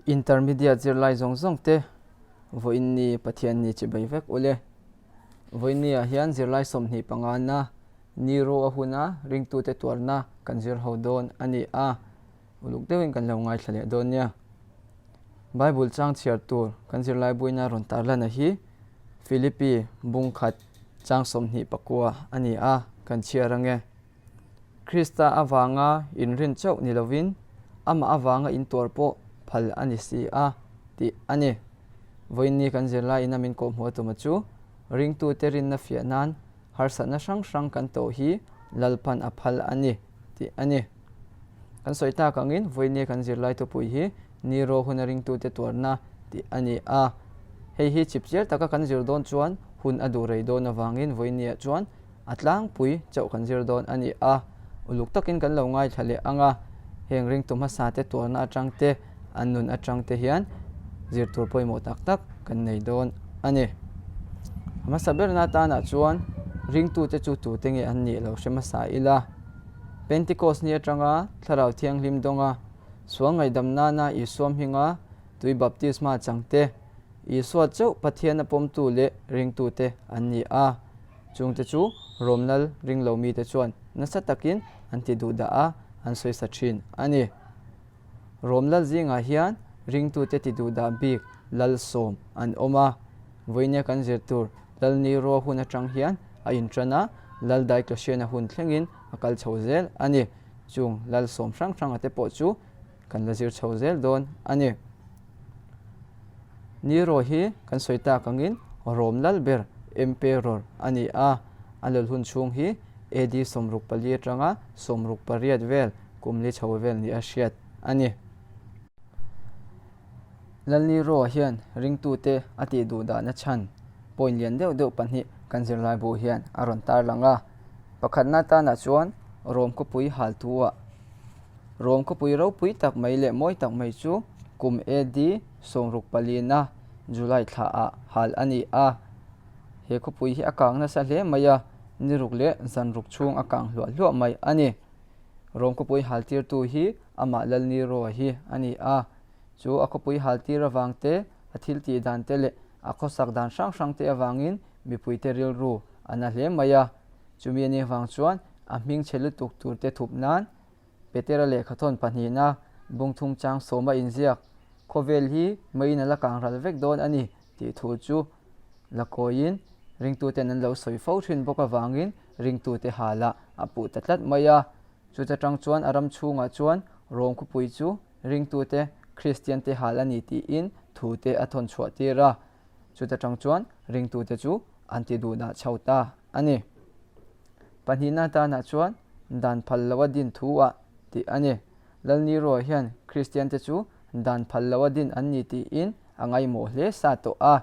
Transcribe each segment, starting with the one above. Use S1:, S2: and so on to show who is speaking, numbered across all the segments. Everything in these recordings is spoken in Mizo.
S1: Intermediate zirlai zawng zawng te vawiin ni Pathian ni chibai vek ule. Vawiin ni ah hian zirlai 25 na ni ro a huna ringtute tuarna kan zir ho dawn a ni a, uluk deuhin kan lo ngaithla leh dawn nia. Bible chang chhiar tur kan zirlai buina rawn tarlana hi Philippi bung khat chang 29 a ni a, kan chhiar ange. Krista avanga inrin chauh ni lovin amah avanga intuar pawh phal a ni si a, tih a ni. Vawiinni kan zirlaiin a min kawhhmuh a tuma chu ringtute rinna fiah nan harsatna hrang hrang kan tawh hi Lalpan a phal a ni, tih a ni. Kan sawi tak angin vawiinni kan zirlai thupui hi Nero huna ringtute tuarna tih a ni a. Hei hi chipchiar taka kan zir dawn chuan hun a duh rei dawn avangin vawiinniah chuan A tlangpui chauh kan zir dawn a ni a, uluk takin kan lo ngaithla leh ang a, heng ringtu hmasa te tuarna atang te, an nun atang te hian zir tur pawimawh tak tak kan nei dawn a ni. A hmasa berna atanah chuan ringtute chu tute nge an nih lo hre hmasa ila. Pentecost ni atanga Thlarau Thianghlim dawnga sual ngaihdam nana Isua hminga tui baptisma chang te, Isua chauh Pathian a pawmtu leh ringtute an ni a. Chungte chu Rom lal ring lo mite chuan nasa takin an ti duh dah a, an sawisa thin a ni. Rom lal zingah hian ringtute ti duh dah bik lal sawm an awm a. Vawinia kan zir tur Lal Nero hun atang hian a intan a, Lal Diocletian-a hun thlengin a kal chho zel a ni. Chung lal sawm hrang hranga te pawh chu kan la zir chho zel dawn a ni. Nero hi kan sawi tak angin Rom lal ber Emperor a ni a, a lal hun chhung hi AD 64 atanga 68 vel kum li chho vel ni a hriat a ni. Lal Nero hian ringtute a tih duh dahna chhan point lian deuh deuh pahnih kan zirlaibu hian a rawn tarlang a. Pakhatna tanah chuan Rom khawpui hal thu ah Rom khawpui ropui tak mai leh mawi tak mai chu kum AD 64 na July thla ah hal a ni a. He khawpui hi a kang nasa hle mai a, ni ruk leh zan ruk chhung a kang hluah hluah mai a ni. Rom khawpui hal tirtu hi amah Lal Nero hi a ni a. Chu a khawpui hal tir avang te, a thil tih dan te leh a khawsak dan hrang hrang te avangin mipuite rilru a na hle mai a. Chumi a nih avang chuan a hming chhe lutuk tur te thup nan Petera lehkhathawn pahnihna bungthum chang sawma inziak, Khawvel hi meiin a la kang ral vek dawn a ni tih thu chu la kawiin ringtuten an lo sawi fo thin bawk avangin ringtute halah a puh ta tlat mai a. Chuta tang chuan a ram chhungah chuan Rom khawpui chu ringtute Kristiante hal a ni tiin thute a thawn chhuah tir a. Chuta tang chuan ringtute chu an ti duhdah chho ta a ni. Pahnihna atanah chuan dan phal loa din thu ah tih a ni. Lalniro hian Kristiante chu dan phal loa din an ni tiin a ngaihmawh hle sa tawh a.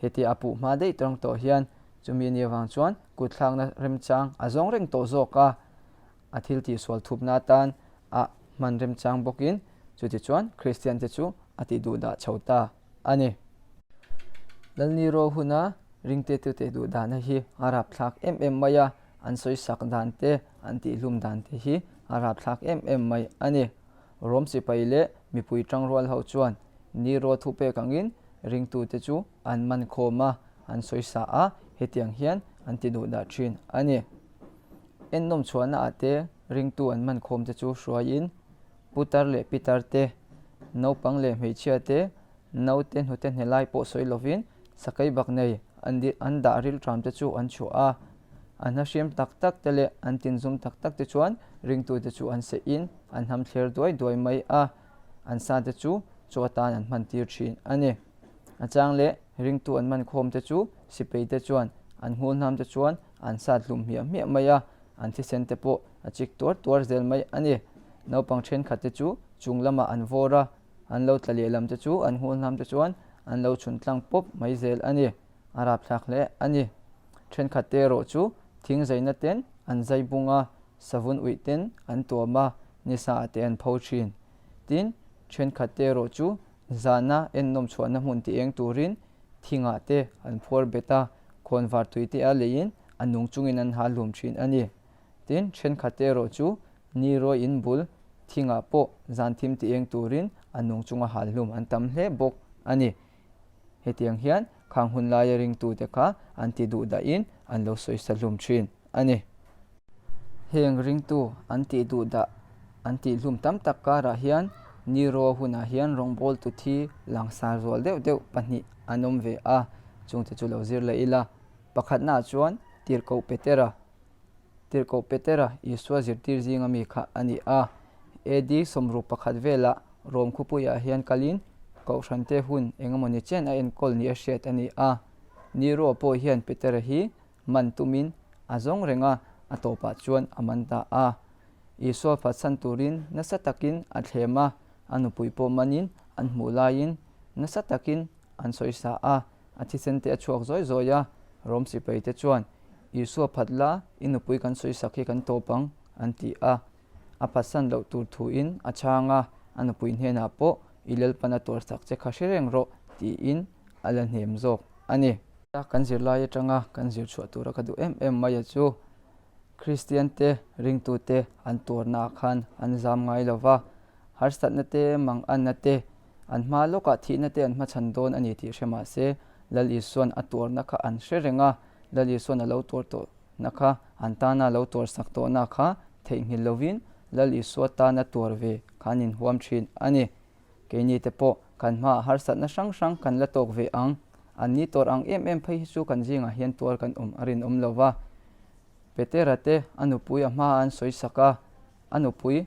S1: Hetia a puh hma daih tawng tawh hian chumi ni avang chuan kutthlakna remchang a zawng reng tawh zawk a. A thil tihsual thupna atan a hman remchang bawkin chutichuan Kristiante chu a ti duhdah chho ta a ni. Lalniro huna ringtetute duh dahna hi a rapthlak em em mai a, an sawisak dan te, an tihlum dan te hi a rapthlak em em mai a ni. Rom sipai leh mipui tangrual ho chuan Nero thupek angin ringtute chu an man khawm a, an sawisa a, hetiang hian an ti duh dah thin a ni. Ennawm chhuahna ah te ringtu an man khawm te chu hruaiin putar leh pitar te, naupang leh hmeichhia te, naute hnute hne lai pawh sawi lovin sakei bak nei an dah rilṭam te chu an chhuah a. An hnahriam tak tak te leh an tinzum tak tak te chuan ringtute chu an sehin an ham thler duai duai mai a, an sa te chu chaw atan an hman tir thin a ni. A chang leh ringtu an man khawm te chu sipei te chuan an hmul hnam te chuan an sat hlum hmiah hmiah mai a, an thisen te pawh a chik tuar tuar zel mai a ni. Naupang thenkhat te chu chung lamah an vawr a, an lo tla lehlam te chu an hmul hnam te chuan an lo chhun tlang pawp mai zel a ni. A rapthlak hle a ni. Thenkhat te erawh chu thing zaina ten an zai bung a, savun uih ten an tuam a, nisa ah te an pho thin. Tin, thenkhat te erawh chu zana ennawm chhuahna hmun ti eng turin thingah te an phuar bet a, khawnvar tui te a leiin a nung chungin an ha hlum thin a ni. Tin, thenkhat te erawh chu ni rawi in bul. Thingah pawh zan thim ti eng turin a nung chunga hal hlum an tam hle bawk a ni. Hetiang hian khang hun laia ringtute kha an ti duh dahin an lo sawisa hlum thin a ni. Heng ringtu an tih duh dah an tih hlum tam tak karah hian Nero hunah hian rawngbawltu thi langsar zual deuh deuh pahnih an awm ve a, chungte chu lo zir leh ila. Pakhatnaah chuan Tirhkoh Petera, Tirhkoh Petera Isua zirtir zinga mi kha a ni a. AD 61 velah Rom khawpuiah hian kalin Kohhrante hun engemawni chen a enkawl ni a hriat a ni a. Nero pawh hian Petera hi man tumin a zawng reng a, a tawpah chuan a man ta a. Isua phatsan turin nasa takin a thlem a, a nupui pawh manin an hmuh laiin nasa takin an sawisa a. A thisen te a chhuak zawi zawi a, Rom sipai te chuan, Isua phat la, i nupui kan sawisak hi kan tawp ang, an ti a. A phatsan loh tur thuin a chhang a, a nupui hnenah pawh, I Lalpan a tuarsak che kha hre reng rawh, tiin a la hnem zawk a ni. Kan zirlai atanga kan zir chhuah tura ka duh em em mai a chu, Kristian te, ringtute an tuarnaah khan an zam ngai lo va, harsatna te, manganna te, An hma lawkah thihna te an hmachhan dawn a ni tih hre mah se, Lal Isua'n a tuarna kha an hre reng a, Lal Isua'n a lo tuar tawhna kha, an tana a lo tuar sak tawhna kha theihnghilh lovin Lal Isua tana tuar ve kha an inhuam thin a ni. Keini te pawh kan hmaah harsatna hrang hrang kan la tawk ve ang. An ni tuar ang em em phei hi chu kan zingah hian tuar kan awm a rinawm lo va. Petera te a nupui a hmaah an sawi sak a, a nupui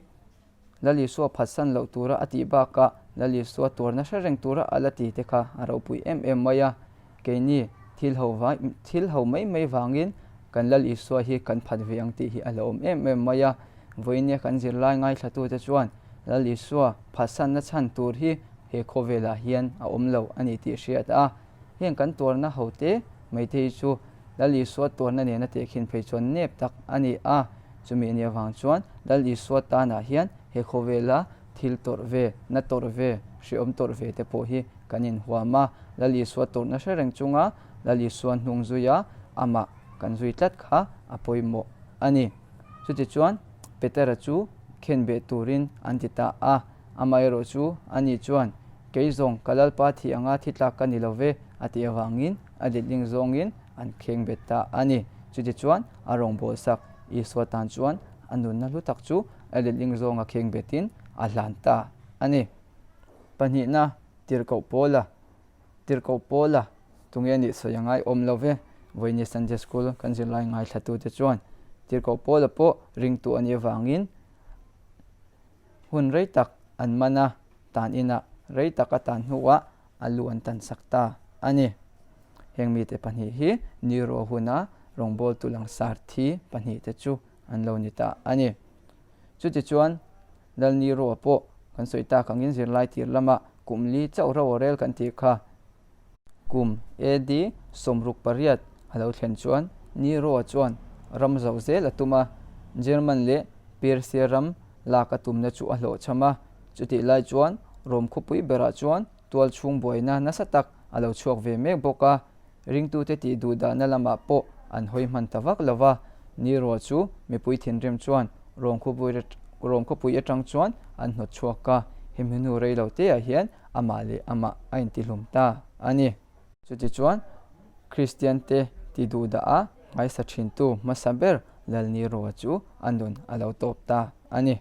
S1: Lal Isua phatsan loh tura a tih bakah Lal Isua tuarna hre reng tura a la ti te kha a ropui em em mai a. Keini thil ho vai thil ho mai mai vangin kan Lal Isua hi kan phat ve ang tih hi a hlauhawm em em mai a. Vawinia kan zirlai ngaithlatute chuan Lal Isua phatsanna chhan tur hi he khawvelah hian a awm lo a ni tih hriat a. Heng kan tuarna ho te mai te hi chu Lal Isua tuarna nena tehkhin phei chuan nep tak a ni a. Chumi nih avang chuan Lal Isua tanah hian he khawvela thil tawrh ve, na tawrh ve, hreawm tawrh ve te pawh hi kan inhuam a. Lal Isua tawrhna hre reng chunga Lal Isua hnung zuia amah kan zui tlat kha a pawimawh a ni. Chutichuan Petera chu khenbeh turin an ti ta a. Amaherawhchu ani chuan, Kei zawng ka Lalpa thi anga thi tlak ka ni lo ve, a tih avangin a letling zawngin an kheng bet ta a ni. Chutichuan a rawngbâwl sak Isua tan chuan a nunna hlu tak chu a letling zawnga kheng betin a hlan ta a ni. Pahnihna, Tirhkoh Paula Tirhkoh Paula tunge nih sawi a ngaihawm lo ve. Vawiini Sunday School kan zirlai ngaithlatute chuan Tirhkoh Paula pawh ringtu a nih avangin Hun rei tak an man a, tan inah rei tak a tan hnuah a lu an tan sak ta a ni. Heng mite pahnih hi Nero huna rawngbawltu langsar thi pahnihte chu an lo ni ta a ni. Chutichuan, Lal Nero-a pawh kan sawi tak angin zirlai tir lamah kum li chauh ro a rel kan tih kha. Kum AD 68 a lo thlen chuan Nero-a chuan ram zauh zel a tum a, German leh Persia ram lak a tumna chu a hlawhchham a. Chutih lai chuan Rom khawpui berah chuan tual chhung buaina nasa tak a lo chhuak ve mek bawk a, ringtute tih duh dahna lamah pawh an hawi hman ta vak lo va. Nero chu mipui thinrim chuan Rom khawpui atang chuan an hnawt chhuak a, hemi hnu rei lo teah hian amah leh amah a intihlum ta a ni. Chutichuan, Kristiante ti duhdah a ngaisa thintu hmasa ber Lalniroa chu a nun a lo tawp ta a ni.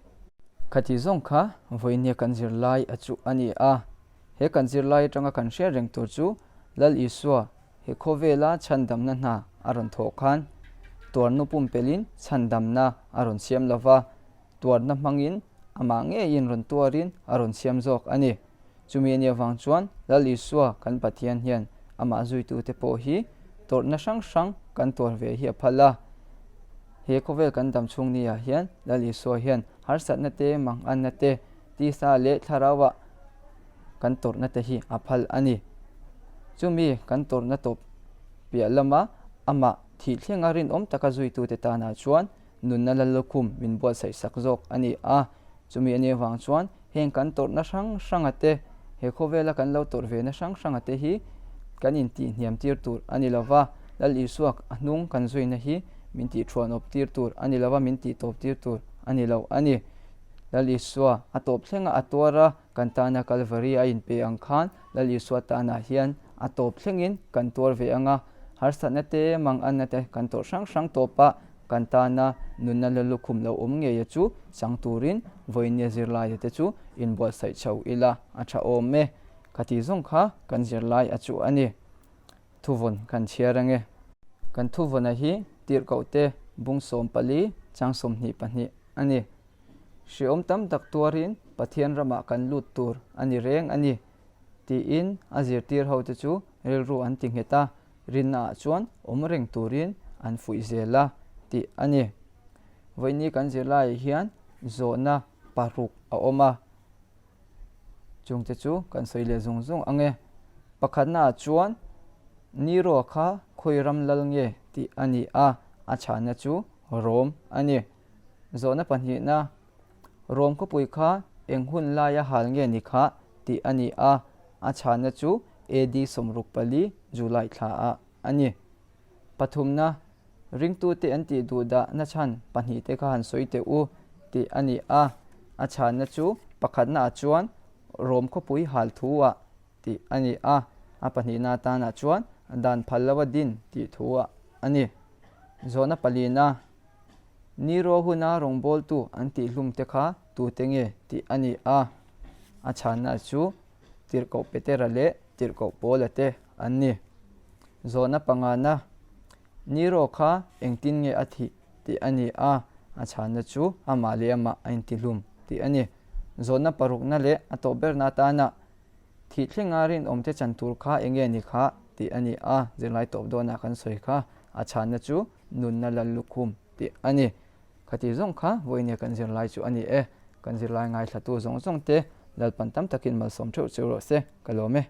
S1: Khati zawng kha vawinia kan zirlai a chu a ni a. He kan zirlai atanga kan hriat reng tur chu Lal Isua he khawvela chhandamna hna a rawn thawh khan tuarnu pumpelhin chhandamna a rawn siam lova, tuarna hmangin amah ngeiin rawn tuarin a rawn siam zawk a ni. Chumi a nih avang chuan Lal Isua kan Pathian hian amah zuitute pawh hi tawrhna hrang hrang kan tuar ve hi a phal a. He khawvel kan dam chhung niah hian Lal Isua hian harsatna te, manganna te, tisa leh thlarauah kan tawrhna te hi a phal a ni. Chumi kan tawrhna tawp piah lama amah thih thlenga rinawm taka zuitute tanah chuan nunna la lukhum min buatsaih sak zawk a ni a. Chumi a nih avang chuan heng kan tawrhna hrang hranga te, he khawvela kan lo tawrh vena hrang hranga te hi kan intihhniam tir tur a ni lova, Lal Isua a hnung kan zuina hi min tihthuanawp tir tur a ni lova, min tihtawp tir tur a ni lo a ni. Lal Isua a tawp thlenga a tuar a, kan tana Kalvari a inpe ang khan Lal Isua tanah hian a tawp thlengin kan tuar ve ang a, harsatna te, manganna te kan tawrh hrang hrang tawp a, kan tana nunna la lukhum lo awm ngeia chu chang turin vawinia zirlaia te chu inbuatsaih chho ila a tha awm e. Khati zawng kha kan zirlai a chu a ni. Thuvawn kan chhiar ange. Kan thuvawna hi tirhkohte bung 14 chang 22 a ni. Hreawm tam tak tuarin Pathian ramah kan lut tur a ni reng a ni, tiin a zirtir hote chu rilru an ti nghet a, rinnaah chuan awm reng turin an fuih zel a tih a ni. Vawiini kan zirlaiah hian zawhna paruk a awm a, chungte chu kan sawi leh zung zung ang e. Pakhatnaah chuan Nero kha khawi ram lal nge tih a ni a, a chhanna chu Rom a ni. Zawhna pahnihna, Rom khawpui kha eng hun laia hal nge ni kha tih a ni a, a chhanna chu AD 64 July thla ah a ni. Pathumna, Ringtute an tih duh dah nachhan pahnihte kha han sawi teh u tih a ni a, a chhanna chu pakhatna ah chuan Rom khawpui hal thu ah tih a ni a, a pahnihna atanah chuan dan phal lo a din tih thu ah a ni. Zawhna palina, Nero huna rawngbawltu an tihhlum te kha tute nge tih a ni a, a chhanna chu Tirhkoh Petera leh Tirhkoh Paula te an ni. Zawhna pangana, Nero kha engtin nge a thih tih a ni a, a chhanna chu amah leh amah a intihlum tih a ni. Zawhna parukna leh a tawh berna atana thih thlenga rinawmte chan tur kha enge ni kha tih a ni a, zirlai tawp dawnah kan sawi kha a chhanna chu nunna lal lukhum tih a ni. Khati zawng kha vawinia kan zirlai chu a ni e. Kan zirlai ngaithlatu zawng zawng te Lalpan tam takin malsawm theuh cheu rawh se, ka lawm e.